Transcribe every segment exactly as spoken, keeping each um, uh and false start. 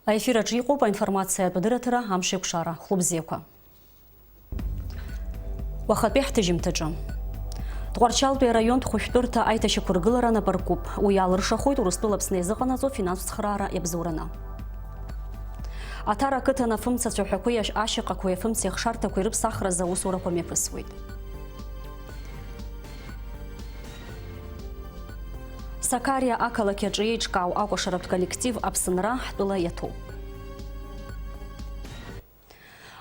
Аефир аҿы иҟоуп аинформациатә адырраҭара Амшеикәшара. Хәлыбзиақәа. Уахатәи ҳҭыжьымҭаҿы. Тҟәарчалтәи араионтә хәышәтәырҭа аиҭашьақәыргылара напаркуп. Уи алыршахоит Урыстәыла Аԥсны иазыҟанаҵо финанстә цхыраара иабзоураны. Аҭара ақыҭан афымца цәаҳәақәеи ашь-, ашьаҟақәеи афымцеихшарҭақәеи рыԥсахразы аусурақәа мҩаԥысуеит. Сакариа ақалақь аҿы еиҿкаау акәашаратә коллектив Аԥсынра ҳтәыла иаҭоуп.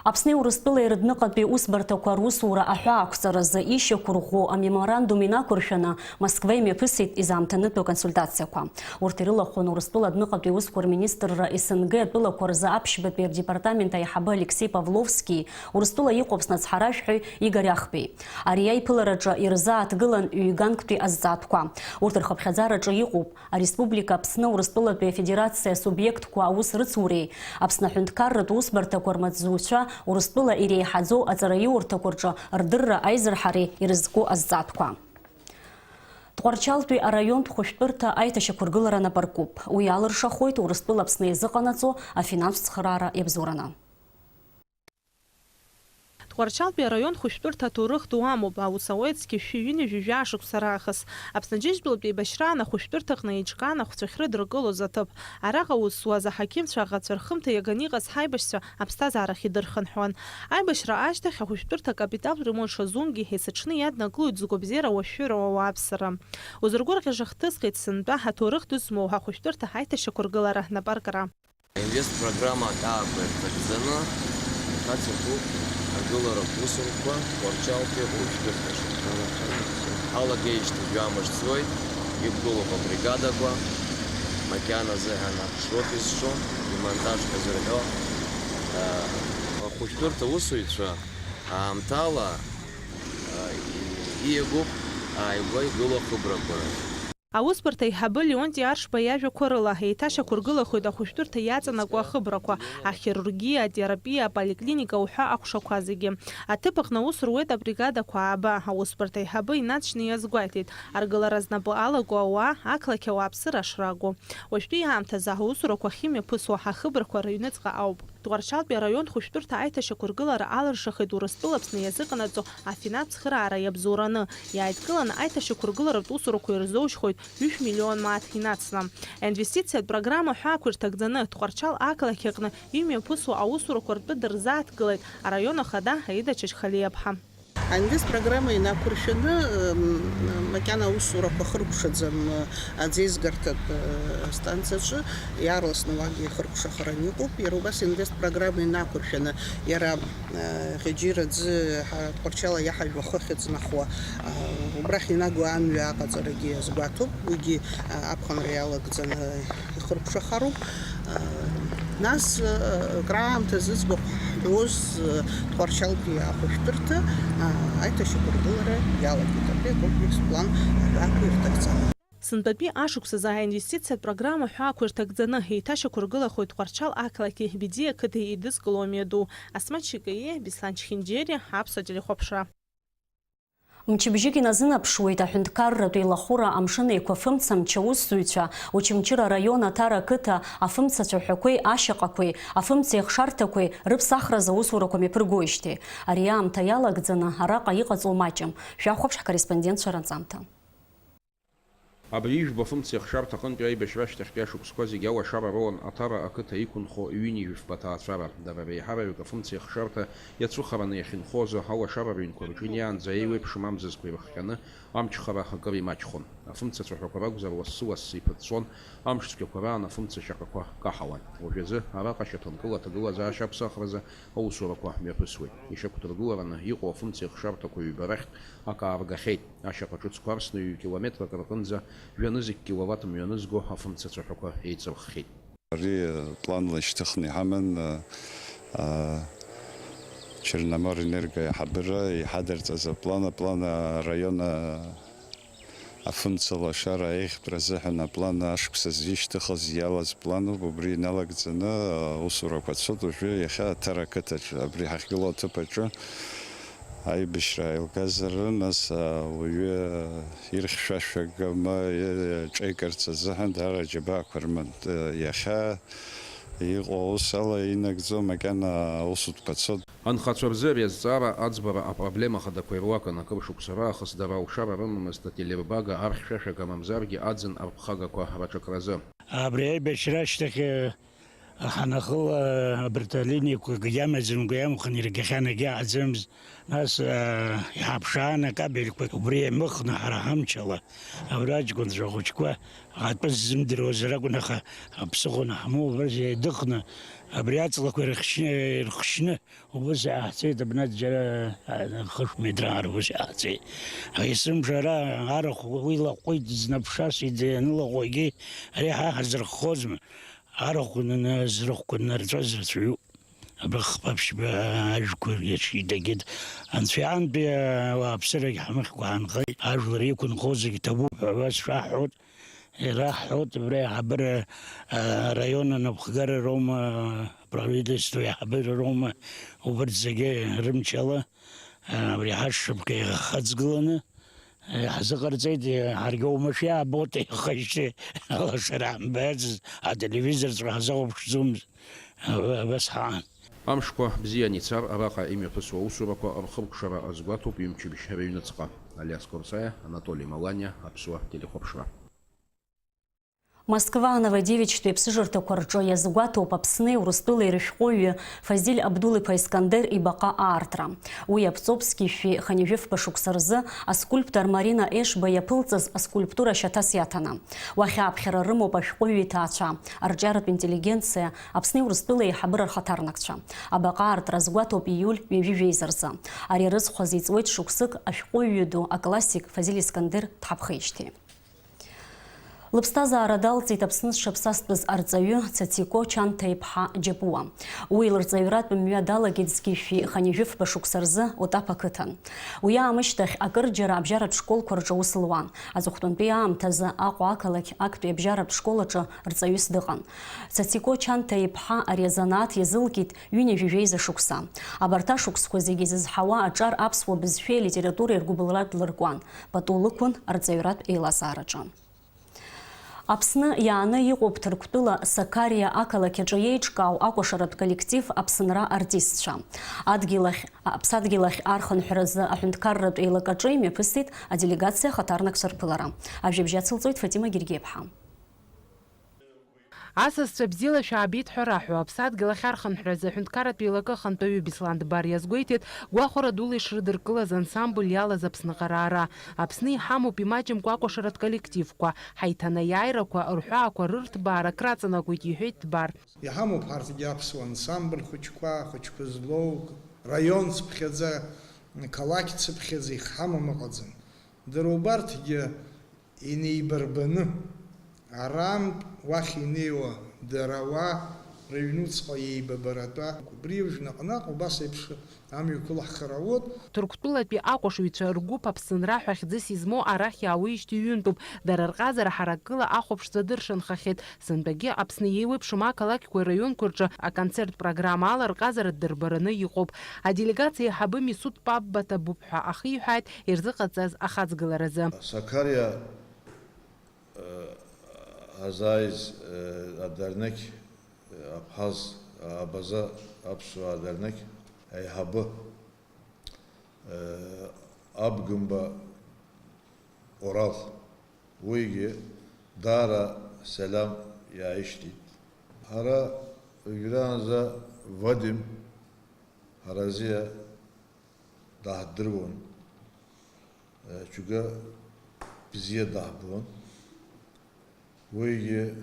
Аԥсни Урыстәылеи рыдныҟатәи усбарҭақәа русура аҳәаақәҵаразы ишьақәырӷәӷәо амеморандум инақәыршәаны Москва имҩаԥысит изаамҭанытәу аконсультациақәа. Урҭ ирылахәын Урыстәыла адәныҟатәи аусқәа рминистрра, С Н Г атәылақәа рзы аԥшьбатәи рдепартамент аиҳабы Алексеи Павловски, Урыстәыла иҟоу Аԥсны ацҳаражәҳәаҩ Игорь Ахбеи. Ари аиԥылараҿы ирзааҭгылан ҩганктәи азҵаатәқәа. Урҭ рхыԥхьаӡараҿы иҟоуп Ареспублика Аԥсны Урыстәылатәи Афедерациа асубиектқәа аус рыцуреи, Аԥсны аҳәынҭқарратә усбарҭақәа рмаҵзуҩцәа Урыстәыла иреиҳаӡоу аҵараиурҭақәа рҿы рдырра аизырҳареи ирызку азҵаатәқәа. Тҟәарчалтәи араионтә хәышәтәырҭа аиҭашьақәыргылара напаркуп. Уи алыршахоит Урыстәыла Аԥсны иазыҟанаҵо афинанстә цхыраара иабзоураны. Тҟәарчалтәи араион хәышәтәырҭа аҭоурых ду амоуп, аус ауеит зқьи шәи ҩынҩажәи жәаа шықәса раахыс. Аԥсны Аџьынџьтәылатәи еибашьраан ахәышәтәырҭа аҟны еиҿкаан ахәцәахьы рыдыркылоз аҭыԥ. Араҟа аус зуаз аҳақьымцәа аӷацәа рхымҭа иаганы иҟаз ҳаибашьцәа аԥсҭазаарахь идырхынҳәуан. Аибашьра ашьҭахь ахәышәтәырҭа акапиталтә ремонт шазунгьы, есыҽны иаднакылоит згәабзиара уашәшәыроу ауааԥсыра. Узыргәырӷьаша хҭысхеит сынтәа аҭоурых ду змоу ахәышәтәырҭа аиҭашьақәыргылара напаркра. Аинвест программа аҭаақәа ирҭагӡаны иахьацақәоуп агыларатә усурақәа Тҟәарчалтәи ахәышәтәырҭаҿы. Ҳалагеижьҭеи жәамш ҵуеит, иқәгылоуп абригадақәа, макьана азыҳәан аԥшроуп изҿу, имонтаж ҳәа зырҳәо. Ахәышәтәырҭа аусуҩцәа аамҭала ииагоуп ааигәа игылоу ахыбрақәа. Аусбарҭа аиҳабы Леонти Аршба иажәақәа рыла, еиҭашьақәыргылахоит ахәышәтәырҭа иаҵанакуа ахыбрақәа, ахирургиа, атерапиа, аполиклиника уҳәа аҟәшақәа зегьы. Аҭыԥ аҟны аус руеит абригадақәа ааба. Аусбарҭа аиҳабы инаҵшьны иазгәеиҭеит, аргылара знапы алаку ауаа ақалақь ауааԥсыра шракәу. Уажәтәи аамҭазы аусурақәа ахьымҩаԥысуа ахыбрақәа рыҩныҵҟа ауп. Тҟәарчалтәи араион хәышәтәырҭа аиҭашьақәыргылара алыршахеит Урыстәыла Аԥсны иазыҟанаҵо афинанстә цхыраара иабзоураны. Иааидкыланы аиҭашьақәыргыларатә усурақәа ирзоужьхоит ҩышә миллион мааҭ инацны. Аинвестициатә программа ҳәаақәа ирҭагӡаны Тҟәарчал ақалақь аҟны имҩаԥысуа аусурақәа ртәы дырзааҭгылеит араион ахада Аида Чачхалиаԥҳа. Аинвест программа инақәыршәаны, м, макьана аусурақәа хыркәшаӡам, аӡеизгарҭатә, э, станциаҿы иаарласны уагьы ихыркәшахаран иҟоуп. Иара убас инвест программа инақәыршәаны, иара, э, Ӷьаџьира аӡы ҳа-, Тҟәарчал аиаҳажә ахы ахьыҵнахуа, а, убрахь инагоу амҩа аҟаҵарагьы азгәаҭоуп. Уигьы, а, аԥхынра иалагӡаны ихыркәшахароуп. Нас, краамҭа зыӡбахә ҳҳәоз, Тҟәарчалтәи ахәышәтәырҭа аиҭашьақәыргылара иалагеит, абри акомплекс план аҳәаақәа ирҭагӡаны. Сынтәатәи ашықәсазы аинвестициатә программа ҳәаақәа ирҭагӡаны еиҭашьақәыргылахоит Тҟәарчал ақалақьи Бедиа қыҭеи еидызкыло амҩаду. Асмаҭ Шьыкаиа, Беслан Чхинџьери, Аԥсуа телехәаԥшра. Мчыбжьык иназынаԥшуеит аҳәынҭқарратә еилахәыра Амшын Еиқәа фымца мчаусзуҩцәа, Очамчыра араион Аҭара ақыҭа афымца цәаҳәақәеи ашьаҟақәеи, афымцеихшарҭақәеи рыԥсахразы аусурақәа мҩаԥыргоижьҭеи. Ари аамҭа иалагӡаны араҟа иҟаҵоу маҷым. Шәахәаԥш ҳкорреспондентцәа ранҵамҭа. Абри ижәбо афымцеихшарҭа аҟынтәи аибашьра ашьҭахьтәи ашықәсқәа зегьы ауашара роуан Аҭара ақыҭа иқәынхо ҩынҩажәи жәафба ҭаацәара. Дара реиҳараҩык афымцеихшарҭа иацәыхараны иахьынхоз ауашара рыҩнқәа рҿы инеиаанӡа еиуеиԥшым амзызқәа ирыхҟьаны, амчхара акыр имаҷхон. Афымца цәаҳәақәа ракәзар, лассы-лассы иԥыҵәҵәон, амш цәгьақәа раан афымца шьаҟақәа каҳауан. Уажәазы араҟа ашьаҭанкыла аҭагылазаашьа аԥсахразы аусурақәа мҩаԥысуеит. Ишьақәдыргылараны иҟоу афымцеихшарҭақәа ҩба рахьтә акы ааргахьеит. Ашьаҟа ҿыцқәа арсны ҩ-километрак рҟынӡа жәанызқь киловатт мҩанызго афымца цәаҳәақәа еиҵырххьеит. Ари планла ишьҭыхны иҳаман, а, а, Черноморэнерго аиҳабыра иҳадырҵаз аплан, аплан араион, а, афымца лашара аиӷьтәра азыҳәан аплан ашықәс азы ишьҭыхыз иалаз плануп. Убри иналагӡаны аусурақәа цоит уажәы иахьа Аҭара ақыҭаҿы, абри ҳахьгылоу аҭыԥ аҿы. Аибашьра ааилгазар, нас ауаҩы ирхьшәашәагама, иҿеигарц азыҳәан даара аџьабаақәа рыман. Иахьа Иҟоу аус ала инагӡо макьана аусутәқәа цоит. Анхацәа рзы ари азҵаара аӡбара апроблема хадақәа ируакын. Акыр шықәса раахыс дара алшара рымамызт ателербага архьшәашәага мамзаргьы аӡын арԥхагақәа раҿакразы. Абри аибашьра ашьҭахь, ҳанахыла, абарҭ алиниақәа акгьы амаӡамкәа иамхын, иргахьан, егьи аӡамызт. Нас, аа, иҳаԥшаан акабельқәа, убри еимыхны ҳара ҳамчала, абра аҷкәынцәа хәыҷқәа атәы ззымдыруаз ракәын, аха аԥсыхәа анаҳмоу убас еидыхны, абри аҵлақәа ирыхшьны, ирыхшьны, убас иааҳцеит, абна џьара, аа, хышә метр аар убас иааҳцеит. Есымша ара арахә уи лаҟәит, знапшас ианылаҟәуагьы, ари ҳа ҳазырххозма? Арахә наназрыхәқәа ннарҵәаз рацәаҩуп. Абра хԥа-ԥшьба ажәқәа иаҿидагеит. Анцәа иаантәи ауааԥсырагь ҳмыхькәа ҳаанхеит. Ажәлар иқәынхо зегь ҭабуп ҳәа абас шәаҳҳәоит, ираҳҳәоит, абра аиҳабыра, а, араион анапхгара роума, аправительство аиҳабыра роума, убарҭ зегьы рымчала, а, абри ҳашшыԥхьа ихаҵгыланы, Ҳзыҟарҵеит, ҳаргьы уамашәа иаабоит, ихашьшьы алашара ҳамбаӡацт, ателевизорҵәҟьа ҳазыхәаԥшӡомызт, абас ҳаан. Амшқәа бзиан ицар, араҟа имҩаԥысуа аусурақәа рхыркәшара азгәаҭоуп ҩымчыбжь рыҩныҵҟа. Алиас Корсаиа, Анатоли Маланиа, Аԥсуа телехәаԥшра. Москва Новодевичтәи аԥсыжырҭақәа рҿы иазгәаҭоуп Аԥсни Урыстәылеи рышәҟәыҩҩы Фазиль Абдул-иԥа Искандер ибаҟа аартра. Уи Аԥҵобски шәи хынҩажәи фба шықәса рзы аскульптор Марина Ешба иаԥылҵаз аскульптура шьаҭас иаҭаны. Уахь ааԥхьара рымоуп ашәҟәыҩҩы иҭаацәа, арҿиаратә интеллигенциа, Аԥсни Урыстәылеи аиҳабыра рхаҭарнакцәа. Абаҟа аартра азгәаҭоуп ииуль ҩажәи жәеиза рзы. Ари арыцхә азы иҵуеит шықәсык ашәҟәыҩҩы ду, аклассик Фазиль Искандер дҳаԥхеижьҭеи. Лыԥсҭазаара далҵит Аԥсны зҽаԥсазтәыз арҵаҩы Цацико Чанҭа-иԥҳа Џьапуа. Уи лырҵаҩратә мҩа далагеит зқьи жәшәи хынҩажәи фба шықәса рзы Отаԥ ақыҭан. Уи аамышьҭахь акырџьара абжьаратә школқәа рҿы аус луан. Аҵыхәтәантәи аамҭазы Аҟәа ақалақь актәи абжьаратә школ аҿы рҵаҩыс дыҟан. Цацико Чанҭа-иԥҳа ари азанааҭ иазылкит ҩынҩажәи жәеиза шықәса. Абарҭ ашықәсқәа зегьы изызҳауа аҿар аԥсуа бызшәеи алитературеи ргәыбылра длыркуан. Пату лықәын арҵаҩратә еилазаараҿы. Аԥсны иааны иҟоуп Ҭырқәтәыла Сакариа ақалақь аҿы еиҿкаау акәашаратә коллектив Аԥсынра артистцәа. Адгьыл ахь, аԥсадгьыл ахь архынҳәразы аҳәынҭқарратә еилакаҿы имҩаԥысит аделегациа ахаҭарнакцәа рԥылара. Ажәабжь ацылҵоит Фатима Гергиаԥҳа. Асасцәа бзиала шәаабеит ҳәа раҳәо, аԥсадгьыл ахь архынҳәразы аҳәынҭқарратә еилакы ахантәаҩы Беслан Дбар иазгәеиҭеит, гәахәара дула ишрыдыркылаз ансамбль иалаз Аԥсныҟа раара. Аԥсны иҳамоуп имаҷымкәа акәашаратә коллективқәа, ҳаиҭанеиааирақәа, рҳәаақәа рырҭбаара краҵанакуеит, иҳәеит Дбар. Иҳамоуп ҳарҭгьы аԥсуа ансамбль хәыҷқәа, ахәыҷқәа злоу, раион цыԥхьаӡа, қалақь цыԥхьаӡа ихҳамам ыҟаӡам. Дара убарҭгьы инеибарбаны, арантә уахь инеиуа дара уа рыҩнуҵҟа иеибабаратәа, убри уажә наҟ-наҟ убас еиԥш амҩақәа ылаҳхыр ауеит. Ҭырқәтәылатәи акәашаҩцәа ргәыԥ Аԥсынра ҳәа хьӡыс измоу арахь иаауеижьҭеи ҩынтәуп. Дара рҟазара ҳаракыла ахәаԥшӡа дыршанхахьеит. Сынтәагьы Аԥсны еиуеиԥшым ақалақьқәеи раионқәеи рҿы аконцерттә программа ала рҟазара ддырбараны иҟоуп. Аделегациа аиҳабы Мисуҭ Папба ҭабуп ҳәа ахиҳәааит ирзыҟаҵаз ахаҵгыларазы. Сакариа, э, азааиз, э, адернеқь, э, Абхаз, Абаза аԥсуаа адернеқь аиҳабы, э, Абгымба Орал. Уигьы даара салам иааишьҭит. Ҳара уажәраанӡа Вадим Ҳаразиа даҳдыруан, џьуга бзиа даҳбон. Уигьы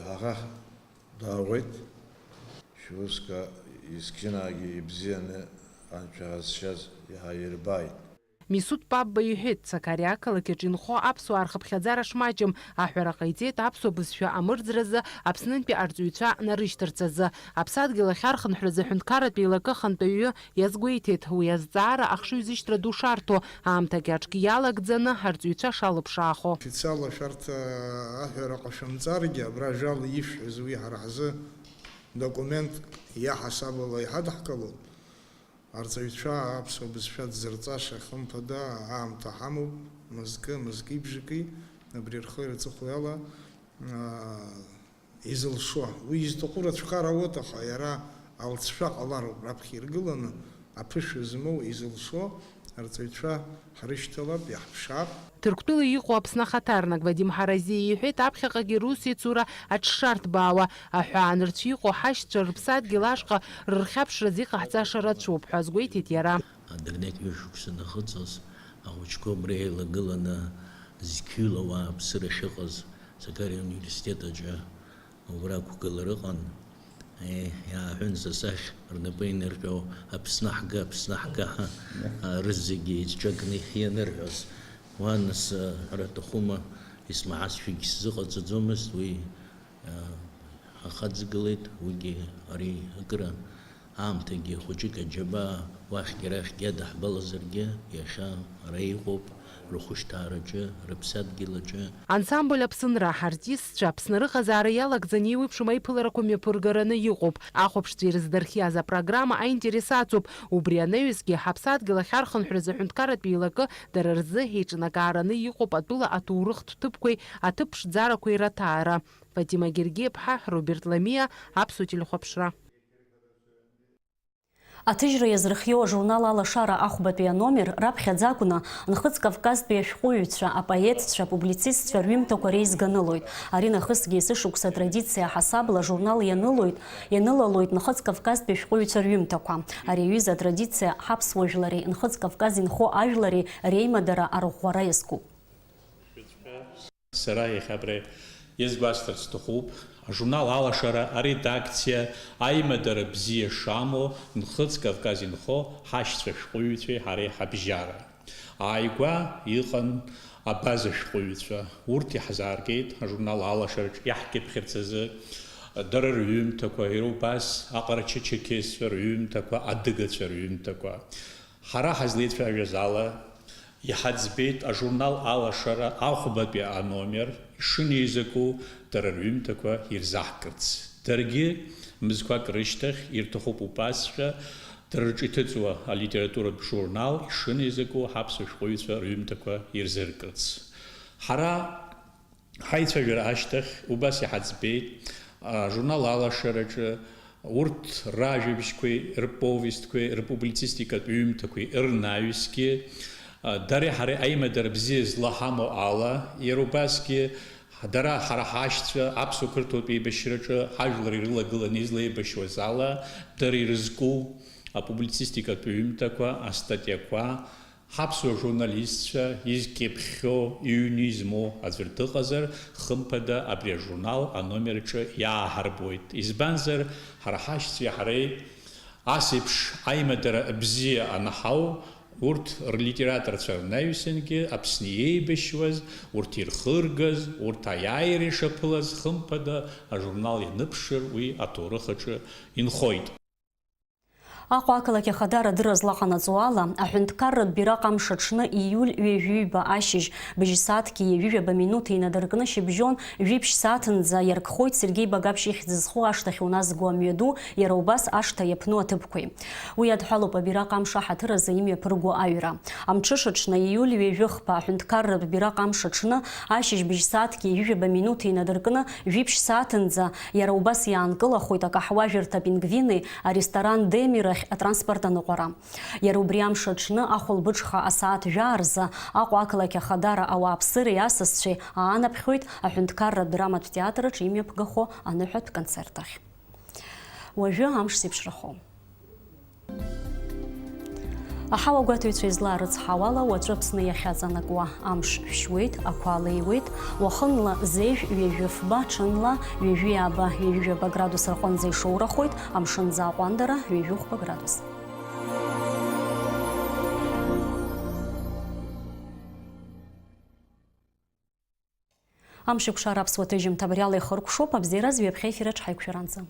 ҳаха даауеит. Шьоуска есқьынаагьы ибзианы анцәа ҳазшаз иаҳа ирбааит. Мисуҭ Папба иҳәеит, Сакариа ақалақь аҿы инхо аԥсуаа рхыԥхьаӡара шмаҷым, аҳәара ҟаиҵеит аԥсуа бызшәа амырӡразы Аԥснынтәи арҵаҩцәа нарышьҭырц азы. Аԥсадгьыл ахь архынҳәразы аҳәынҭқарратә еилакы ахантәаҩы иазгәеиҭеит, уи азҵаара ахшыҩзышьҭра ду шарҭо, аамҭагьы аҿгьы иалагӡаны арҵаҩцәа шалыԥшаахо. Официалла шәарҭ аҳәара ҟашәымҵаргьы, абра ажәала ишәҳәаз уи ҳара ҳзы документк иаҳасабала иҳадҳкылоит. Арҵаҩцәа аԥсуа бызшәа дзырҵаша, хымԥада, аамҭа ҳамоуп, мызкы, мызкы-бжаки, абри рхы ирҵыхәала, аа, Изылшо, уи изҭаху рацәахар ауеит, аха иара алҵшәа ҟалароуп раԥхьа иргыланы, аԥышәа змоу изылшо арҵаҩцәа ҳрышьҭалап, иаҳԥшаап. Ҭырқәтәыла иҟоу Аԥсны ахаҭарнак Вадим Ҳаразиа иҳәеит, аԥхьаҟагьы русеицура аҽшарҭбаауа, аҳәаанырцә иҟоу ҳашьцәа рыԥсадгьыл ашҟа рырхьаԥшразы иҟаҳҵаша рацәоуп ҳәа азгәеиҭеит иара. Адырнеҭ ҩышықәса нахыҵыз ахәыҷқәа убра еилагыланы зқьҩыла ауааԥсыра ахьыҟаз Сакариа ауниверситет аҿы убра ақәгылара ыҟан. Еи, иааҳәын са сахь рнапы инырҟьо, Аԥсны ҳга, Аԥсны ҳга ҳәа, а, рызегьы еицҿакны ианырҳәоз. Уа, нас, а, ҳәара аҭахума, исмаҳазшәагьы сзыҟаҵаӡомызт уи. Ҳахаҵгылеит, уигьы ари акыра аамҭагьы хәыҷык аџьабаа уахьгьы арахьгьы адаҳбалазаргьы, иахьа ара иҟоуп, рыхәышҭаараҿы, рыԥсадгьылаҿы. Ансамбль Аԥсынра ҳартистцәа Аԥсны рыҟазаара иалагӡаны еиуеиԥшым аиԥыларақәа мҩаԥыргараны иҟоуп. Ахәаԥшцәа ирыздырхиаз апрограмма аинтерес аҵоуп. Убри анаҩсгьы, ҳаԥсадгьыл ахь архынҳәразы аҳәынҭқарратә еилакы дара рзы еиҿнакаараны иҟоуп атәыла аҭоурыхтә ҭыԥқәеи аҭыԥ ԥшӡарақәеи раҭаара. Фатима Гергиаԥҳа, Роберт Ламиа, Аԥсуа телехәаԥшра. Аҭыжьра иазырхиоу ажурнал Алашара ахәбатәи аномер раԥхьаӡа акәны Нхыҵ Кавказтәи ашәҟәыҩҩцәа, апоетцәа, апублицистцәа рҩымҭақәа реизга анылоит. Ари нахысгьы есышықәса атрадициа ҳасабла ажурнал ианылоит, ианылалоит Нхыҵ Кавказтәи ашәҟәыҩҩцәа рҩымҭақәа. Ари аҩыза атрадициа ҳаԥсуа жәлари Нхыҵ Кавказ инхо ажәлари реимадара арӷәӷәара иазкуп. Сара иахьа абра иазгәасҭарц сҭахуп, ажурнал Алашара аредакциа аимадара бзиа шамоу Нхыҵ Кавказ инхо ҳашьцәа шәҟәыҩҩцәеи ҳареи ҳабжьара. Ааигәа иҟан абаза шәҟәыҩҩцәа, урҭ иаҳзааргеит ажурнал Алашараҿ иаҳкьыԥхьырц азы дара рҩымҭақәа, иара убас аҟарачы-черқьесцәа рҩымҭақәа, адыгацәа рҩымҭақәа. Ҳара ҳазлеицәажәаз ала, иҳаӡбеит ажурнал Алашара ахәбатәи аномер ишынеизаку дара рҩымҭақәа ирзаҳкырц. Даргьы, мызқәак рышьҭахь, ирҭахуп убасҵәҟьа дара рҿы иҭыҵуа алитературатә журнал ишынеизаку ҳаԥсуа шәҟәыҩҩцәа рҩымҭақәа ирзыркырц. Ҳара Ҳаицәажәара ашьҭахь убас иҳаӡбеит, ажурнал Алашараҿы урҭ ражәабжьқәеи, рповестқәеи, рпублицистикатә ҩымҭақәеи рнаҩсгьы, дареи ҳареи аимадара бзиа злаҳамоу ала, иара убасгьы дара ҳара ҳашьцәа аԥсуа-қырҭуатә еибашьраҿы ҳажәлар ирылагыланы излеибашьуаз ала, дара ирызку апублицистикатә ҩымҭақәа, астатиақәа, Ҳаԥсуа журналистцәа изкьыԥхьхьоу, иҩны измоу аӡәыр дыҟазар, хымԥада абри ажурнал аномер аҿы иааҳарбоит. Избанзар, ҳара ҳашьцәеи ҳареи ас еиԥш аимадара бзиа анаҳау, урҭ рлитераторцәа рнаҩсангьы Аԥсны иеибашьуаз, урҭ ирхыргаз, урҭ аиааира ишаԥылаз, хымԥада ажурнал ианыԥшыр, уи аҭоурых аҿы инхоит. Аҟәа ақалақь ахадара адырра злаҟанаҵо ала, аҳәынҭқарратә бираҟ амш аҽны, ииуль ҩажәи ҩба ашьыжь, быжьсааҭки ҩажәи жәаба минуҭи инадыркны шьыбжьон жәиԥшь сааҭынӡа иаркхоит Сергеи Багаԥшь ихьӡ зху ашҭахь уназго амҩаду, иара убас ашҭа иаԥну аҭыԥқәеи. Уи иадҳәалоуп абираҟ амш аҳаҭыр азы имҩаԥырго аҩра. Амҽыш аҽны, ииуль ҩажәи хԥа, аҳәынҭқарратә бираҟ амш аҽны, ашьыжь быжьсааҭки ҩажәи жәаба минуҭи инадыркны, жәиԥшь сааҭынӡа, иара убас иаанкылахоит акаҳуажәырҭа Пингвини аресторан Демирахь атранспорт аныҟәара. Иара убри амш аҽны, ахәылбыҽха асааҭ жәаа рзы, Аҟәа ақалақь ахадара ауааԥсыреи асасцәеи аанаԥхьоит аҳәынҭқарратә драматә театр аҿы имҩаԥгахо аныҳәатә концерт ахь. Уажәы амш зеиԥшрахо. Аҳауагәаҭаҩцәа излаарыцҳауала, уаҵәы Аԥсны иахьаҵанакуа амш шәшьуеит, ақәа леиуеит, уахынла зежә ҩажәи фба, ҽынла ҩажәи ааба, ҩажәи жәаба градус рҟынӡа ишоурахоит, амшынӡы аҟәандара ҩажәи хәба градус. Амшеикәшара аԥсуа ҭыжьымҭа абриала ихыркәшоуп, абзиараз ҩаԥхьа ефир аҿы ҳаиқәшәаранӡа.